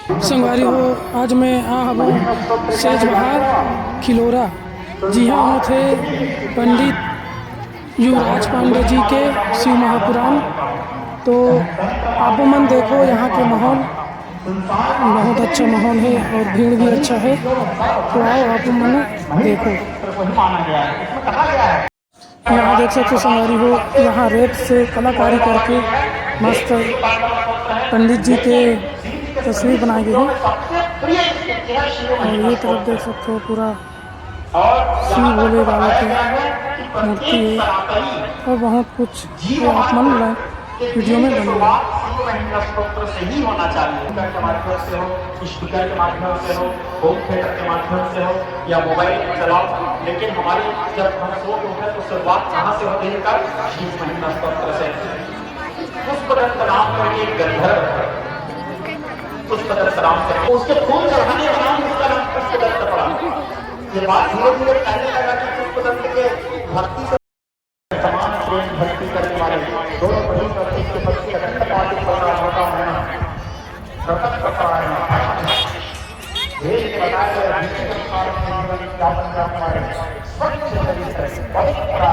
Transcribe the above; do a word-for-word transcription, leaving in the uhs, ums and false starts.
संगवारी हो, आज मैं आ हवं सेजबहार खिलोरा, जिहां होथे पंडित युवराज पांडे जी के शिव महापुराण। तो आप मन देखो यहाँ के माहौल, बहुत अच्छा माहौल है और भीड़ भी अच्छा है। तो आओ आप मन देखो। यहाँ देख सकते हो संगवारी हो, यहाँ रेत से कलाकारी करके मस्त पंडित जी के तस्वीर बनाए गए हैं। और ये तरफ देख सकते हो पूरा शिव भोले बाबा की मूर्ति है और बहुत कुछ ये आप मन वीडियो में बने। शुरुआत शिव महिमा स्तोत्र से ही होना चाहिए। स्पीकर के माध्यम से हो, स्पीकर के माध्यम से हो, होम थिएटर के माध्यम से हो या मोबाइल में चलाओ, लेकिन हमारे जब हम सो के उठे तो शुरुआत कहाँ से होती है? कब? शिव महिमा स्तोत्र से। पुष्पदंत नाम करके एक गंधर्व है, पुष्पदंत नाम करके, उसके फूल चढ़ाने का नाम, उसका नाम पुष्पदंत पड़ा। ये बात धीरे धीरे फैलने लगा कि पुष्पदंत के भक्ति से समान प्रेम भक्ति करने वाले दोनों प्रभु का, उसके पति अखंड पाटिल बलराम होता है ना, प्रकट करता है ना। भेद के बताए गए विधि के अनुसार अपने जीवन यापन करने वाले स्वच्छ चरित्र, पवित्र